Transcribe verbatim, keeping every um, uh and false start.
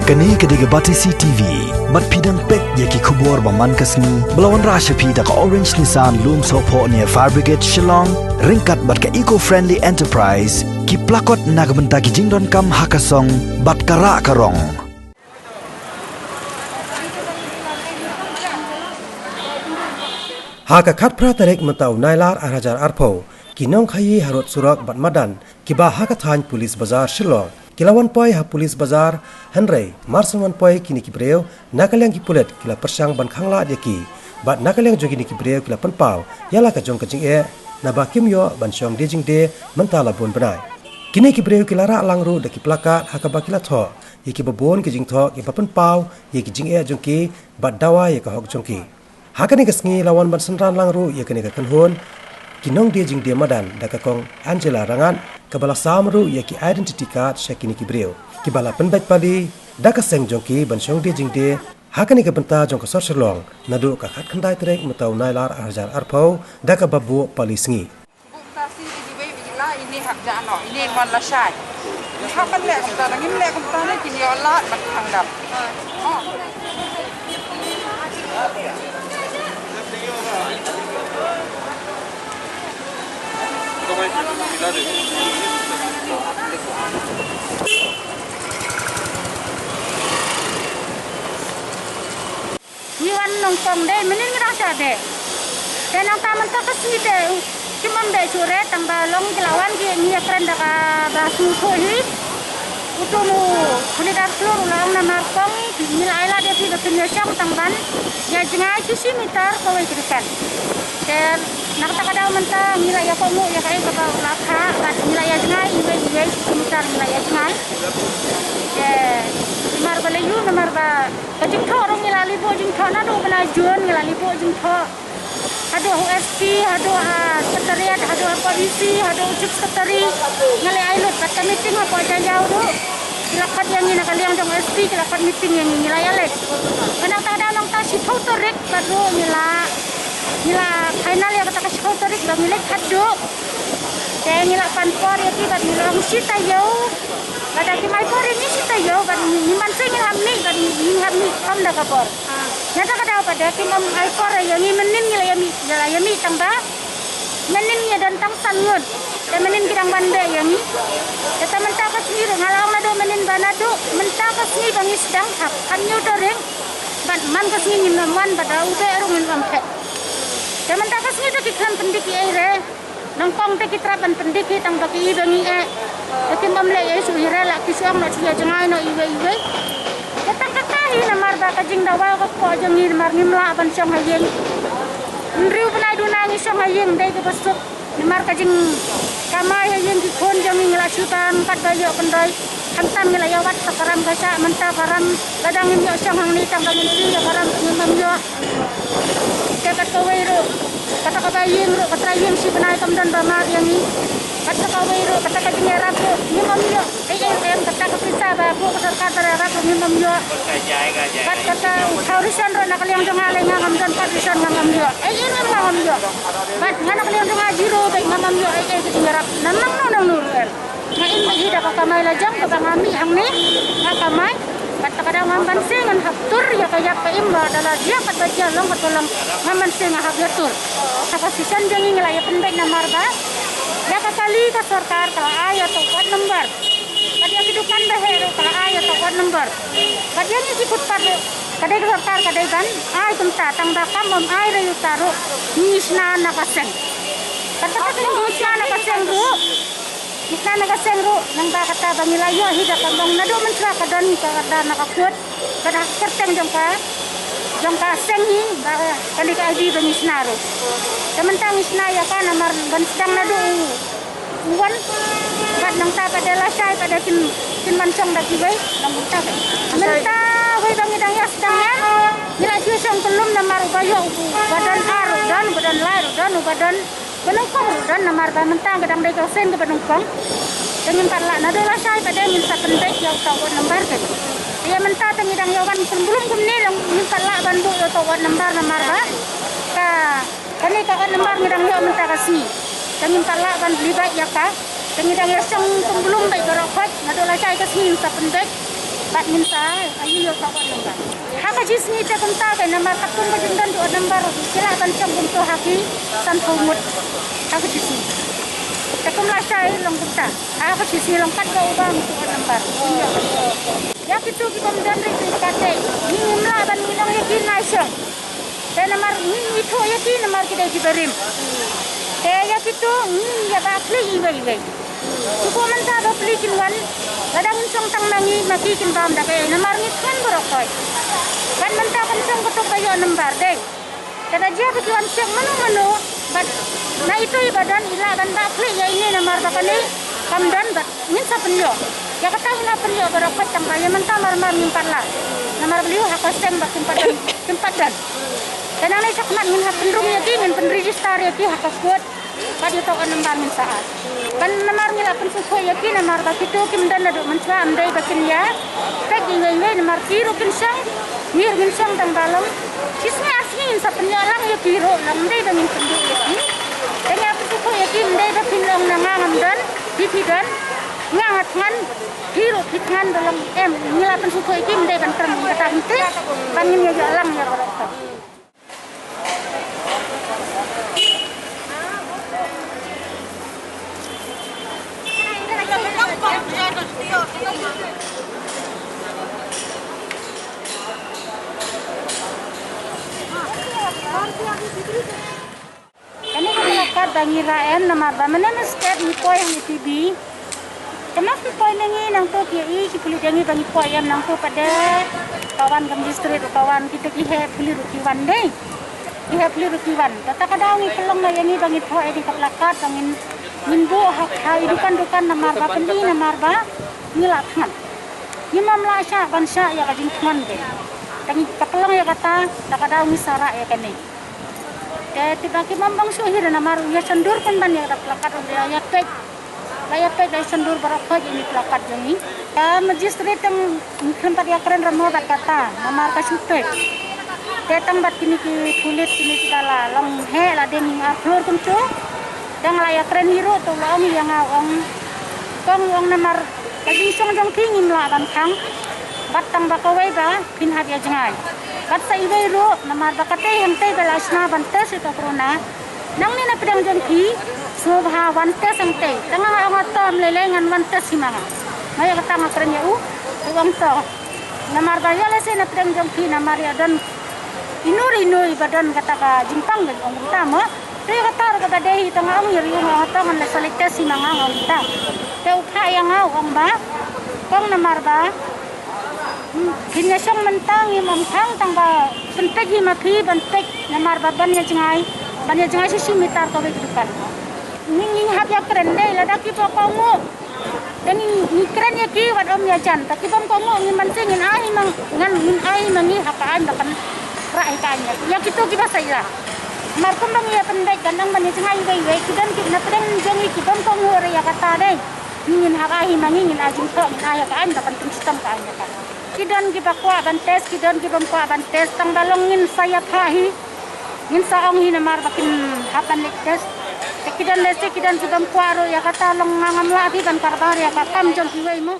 Kane ka dei ka Batesi T V. Bad phi dang peit ïa ki khubor ba man ka sngi ba la wanrah sha phi da ka Orange Nissan Lumsohphoh near Fire Brigade Shillong, ryngkat bad ka Eco Friendly Enterprise, ki plakot na ka bynta ki jingdonkam ha ka song bad ka rah ka rong. Ha ka khatphra tarik mynta u Nailar ar hajar arphew, ki nongkhaii harud surok bad madan kiba ha ka thaiñ Police Bazar Shillong ki la wan poi ha Police Bazar, hynrei mar shen wan poi kine ki briew, na ka liang ki pulit ki la pyrshang ban khanglad ïa ki, bad na ka liang jong kine ki briew ki la pynpaw ïa la ka jong ka jingeh, naba kim ïoh ban shong die jingdie mynta la bun bnai. Kine ki briew ki la rah lang ruh da ki plakat ha kaba ki la thoh ïa kiba bun ki jingthoh kiba pynpaw ïa ki jingeh jong ki bad dawa ïa ka hok jong ki. Ha kane ka sngi la wan ban synran lang ruh ïa kane ka kynhun ki nongdie jingdie madan da ka Kong Angela Rangat, kaba la sam ruh ïa ki identity card sha kine ki briew, kiba la pynbeit pali da ka seng jong ki ban shong die jingdie ha kane ka bynta jong ka sor Shillong naduh ka khatkhyndai tarik mynta u Nailar ar hajar arphew da kaba buh pali sngi. Buk tasi di diwei bigila ini hak jano, ini mon lashai. Hak kan lek kumta, ngim lek kumta ne kini olat mat hangdam. Oh. Ngi wan nyngkong dei, mynnin ngi dang shah dei. Te nangta mynta ka sngi dei, kim wan dei shuh re, tang ba long ki la wan ki ngi ïakren da kaba sngewthuh hi. Uto u leader floor u la ong namar kong, ngi la ai lad ïa phi ba phin ïashong tang ban ïa jngai shi shi meter kawei ka dukhan. Te na kata ka daw mynta ngi la ïakohnguh ïa kaei kaba u la khah, bad ngi la ïa jngai iwei iwei shi shi meter ngi la ïa jngai. Te namar ba la ïoh namar ba ka jingthoh ruh ngi la leit buh jingthoh naduh u bnai June ngi la leit buh jingthoh. Haduh u S P, haduh ha Secretariat, haduh ha Police, haduh u Chief Secretary. Ngi la ai lut bad ka meeting hapoh Jaiaw ruh. Ki la khot ïa ngi na ka liang jong S P, ki la khot meeting ïa ngi, ngi la ïa leit. Ka nangta da nangta shiphew tarik bad ruh ngi la, ngi la final ïa kata ka shiphew tarik ba ngi leit haduh. Te ngi la pan por ïa ki bad ngi la ong shi taïew. Lada kim ai por ïa ngi shi taïew bad ngi, ngi man se ngin hap mih bad ngi, ngin hap mih kham da ka bor. Nangta ka daw pat da kim ym ai por ïa ngi, mynnin ngi la ïa mih, ngi la ïa mih tang ba mynnin ngi don tang san ngut. Te mynnin ki dang wan beh ïa ngi. Te mynta ka sngi ruh nga la ong naduh mynnin ba naduh mynta ka sngi ba ngi sdang hap hynñiew tarik. Bad man ka sngi ngim wan bad da u beh ruh ngim wan phet. Te mynta ka sngi te ki khlem pyndik ei ei re. Nyngkong te ki trap ban pyndik hi tang ba ki i ba ngi eh. Te kim ym leh ei shuh hi re, la ki shu ong noh shu ïa jngai noh iwei iwei. Te tang kata hi namar ba ka jingdawa ka kpoh jong ngi namar ngim lah ban shong ha ïing. Hynriew bnai duna ngi shong ha ïing dei kaba suk. Namar ka jingkamai ha ïing ki khun jong ngi ngi la shu tan kat ba ïoh kyndoi. Khamtam ngi la ïa wad ka ram ka shah, mynta ka ram lada ngim ïoh shong hangne tang ba ngin plie ïa ka ram ngim ym ïoh. Te kat kawei ruh, kata kaba ïing ruh, ka trai ïing shi bnai kam don ba mad ïa ngi. Kata kawei ruh, kata ka jingïarap ruh ngim ym ïoh. Ei ei em, kata ka pisa ba buh ka sorkar ba ïarap ruh ngim ym ïoh. Kat kata u thaw ration ruh na ka liang jong nga lei nga ngam don pat ration nga ngam ïoh. Ei ei em nga ngam ïoh. Bad nga na ka liang jong nga zero bad nga ngam ïoh ei ei ka jingïarap. Nang nang nang nang ruh em. Nga im bad hi da ka kamai lajong kaba nga mih hangne, nga kamai. Bad kata ka daw ngam ban seng ngan hap tur ïa ka ïap ka im ba da la jia kat ba jia long kat ba long ngam ban seng nga hap ïa tur. Ka position jong ngi ngi la ïa pynbeit namar ba ïa ka kali ka sorkar ka la ai ïa ka ward number. Bad ïa ki dukan ba heh ruh ka la ai ïa ka ward number. Bad ïa ngi ki footpath ruh ka dei ka sorkar ka dei ban ai kumta tang ba kam ym ai re uta ruh ngi shna na ka seng. Kata ka ngi shna na ka seng ruh. Ngi sna na ka seng ruh, nangta kata ba ngi la ïoh hi da ka long naduh mynshuwa ka don hi ka da na ka kut, ka da kyrteng jong ka, jong ka seng hi, ba kane ka I D ba ngi sna ruh. Te mynta ngi sna ïa ka namar ban sdang naduh u, u wan, bad nangta pat de lashai pat de kin, kin ban shong da kiwei, nang mynta ka. Mynta wei ba ngi dang ïa sdang ïa, ngi la shu shong kyllum namar uba ïoh uba don ar ruh don, uba don lai ruh don, uba don ba nyngkong ruh don namar ba mynta ka dang dei ka seng kaba nyngkong. Te ngim pat lah naduh lashai pat de ngin sa pynbeit ïa uta u ward number te. Ïa mynta te ngi dang ïa wan pynblum kumne dang ngim pat lah ban buh ïa uta u ward number namar ba ka, kane ka ward number ngi dang ïoh mynta ka sngi. Te ngim pat lah ban pynbeit ïa ka. Te ngi dang ïa shong pynblum beit baroh khoit naduh lashai ka sngi ngin sa pynbeit. Bad mynta, aïu ïoh ka odd number. Ha ka jisngi te kumta ka namar katkum ka jingdon jong odd number, ki lah ban shong kumto ha ki sanphew ngut. Ha ka jisngi. Te kum lashai long kumta. Ha ka jisngi long katba u bam to odd number. Ïa kito ki bym don ri ki kate. Ngim lah ban ngin ong ïa ki nai shong. Te namar ngi ithuh ïa ki namar ki dei ki barim. Te ïa kito ngi ïa ba khlieh iwei iwei. Shuh mynta ba pli kin wan. Lada ngin shong tang ma ngi ma ki kin bam da kaei namar ngi thngan baroh koi. Kan mynta kan shong kato ba ïoh nambar dei. Te da jia ba ki wan shong mano mano. Bad na ito i ba don i lah ban ba khlieh ïa ine namar ba kane kam don bad ngin sa pynïoh. Ïa kata ngin sa pynïoh baroh koi tang ba ïa mynta mar mar ngim pat lah. Namar ba liu ha ka seng ba kim pat don, kim pat don. Te nangne shakhmat ngin hap pynrung ïa ki, ngin pynregister ïa ki ha ka court. Bad ïa to ka nambar ngin sa ai. Ban namar ngi la pynsngewthuh ïa ki namar ba kito kim don naduh mynshuwa, ym dei ba kin ïa peit iwei iwei namar ki ruh kin shong, ngi ruh ngin shong tang ba long shi sngi ar sngi ngin sa pynïoh lang ïa ki ruh, long ym dei ba ngin pynduh ïa ki. Te ngi la pynsngewthuh ïa ki, ym dei ba phin ong na nga ngam don, phi phi don, nga nga thngan, phi ruh phi thngan, ba long em. Ngi la pynsngewthuh ïa ki, ym dei ban kren kata, ym dei ban ngin ïa ïoh lang ïa baroh kata. Kane ka placard ba ngi rah em namar ba mynne mynstep ngi poi ha ngi T V. Te ma phi poi na ngi nangto ki ïa i ki pulit ïa ngi ba ngi poi em nangto pat de. Ka wan ka magistrate ruh ka wan, kita ki heh pulit ruh ki wan dei. Ki heh pulit ruh ki wan. Te kata ka daw ngi pynlong na ïa ngi ba ngi thoh ïa ngi ka placard ba ngin, ngin buh ha, ha i dukan dukan namar ba pyni namar ba ngi la thngan. Ngim lah shah ban shah ïa ka jingthngan dei. Te ngi ka pynlong ïa kata, te ka daw ngi sa rah ïa kane. Te tip ba ki bym bang shuh hi re namar u ïa shandur pynban ïa ka placard, u ïa peit. La ïa peit, la ïa shandur baroh kawei ïa ki placard jong ngi. Ka magistrate tang ngi khlem pat ïa kren re mo bad kata namar ka shu peit. Te tang bad kine ki pulit kine kiba la long heh la dei ngi ar phlur kumto. Te nga la ïa kren hi ruh, te u la ong ïa nga, u ong, kong, u ong, namar ka jingsong jong phi ngim lah ban khang. Bad tang ba kawei ba phin hap ïa jngai. Bad sa iwei ruh namar ba katei hangtei ba la shna ban test ïa ka corona. Nangne na pdeng jong phi sngewbha wan test hangtei. Te nga nga ong, to, ym lei lei, ngan wan test hi ma nga. Nga ïa kata nga kren ïa u, u ong to. Namar ba ïa lehse na pdeng jong phi namar ïa don ino ino iba don kata ka jingpang, ba ong kumta mo. Te kata ruh kaba dei hi, te nga ong ïa u, nga ong to, ngan leit sa leit test hi ma nga, nga ong kumta. Te u phah ïa nga, u ong ba, kong, namar ba, hmm, phin ïa shong mynta ngim ong khang, tang ba pynpeit hi ma phi ban peit namar ba ban ïa jngai, ban ïa jngai shi shi meter kawei ka dukan. Ngi, ngi hap ïa kren dei, lada kiba kohnguh. Te ngi, ngi kren ïa ki wat ym ïa jan. Te ki bym kohnguh ngim banse, ngin ai hi ma, ngan, ngin ai hi ma ngi ha ka aiñ ba kan rah hi ka aiñ ïa ki. Ïa kito kiba sa ïa. Namar kumba ngi ïa pynbeit ban dang ban ïa jngai iwei iwei, ki don ki na pdeng jong ngi ki bym kohnguh re ïa kata dei. Ngin hap ai hi ma ngi, ngin ai jingthoh, ngin ai ha ka aiñ ba kan pynshitom ka aiñ ïa ka. Ki don kiba kwah ban test, ki don ki bym kwah ban test, tang ba long ngin sa ïa phah hi. Ngin sa ong hi namar ba kin hap ban leit test. Te ki don lehse ki don ki bym kwah ruh ïa kata, long nga ngam lah hi ban kyrpad ïa ka kam jong kiwei mo.